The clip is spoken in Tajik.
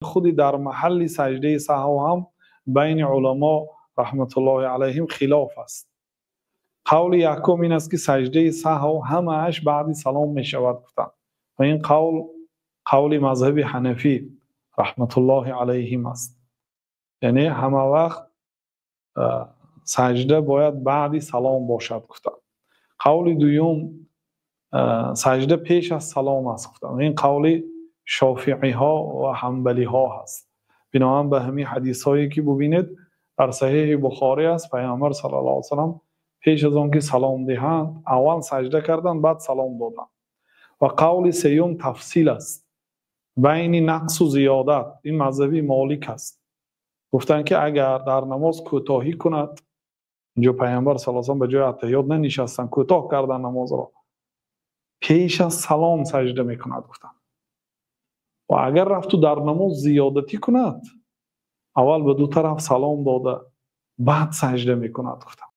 Худи дар маҳалли саҷдаи саҳв ҳам байни уламо раҳматуллоҳи алайҳим хилоф аст. Қавли якум ин аст, ки саҷдаи саҳв ҳамааш баъди салом мешавад, гуфтанд, ва ин қавл қавли мазҳаби ҳанафӣ раҳматуллоҳи алайҳим аст, яъне ҳама вақт саҷда бояд баъди салом бошад, гуфтанд. Қавли дуюм, саҷда пеш аз салом аст, гуфтанд. Ин қавли шофииҳо ва ҳанбалиҳо ҳаст. Биноан ба ҳамин ҳадисҳое, ки бубинед, дар Саҳеҳи Бухорӣ аст, Паёмбар саллаллоҳу алайҳи васаллам пеш аз он ки салом диҳанд, аввал саҷда карданд, баъд салом доданд. Ва қавли сеюм тафсил аст байни нақсу зиёдат, ин мазҳаби Молик аст. Гуфтанд, ки агар дар намоз кӯтоҳӣ кунад, инҷо Паёмбар саллаллоҳу алайҳи васаллам ба ҷои аттаҳиёт нанишастанд, кӯтоҳ карданд намозро, пеш аз салом саҷда мекунад, гуфтанд. Ва агар рафту дар намоз зиёдатӣ кунад, аввал ба ду тараф салом дода, баъд саҷда мекунад, гуфтанд.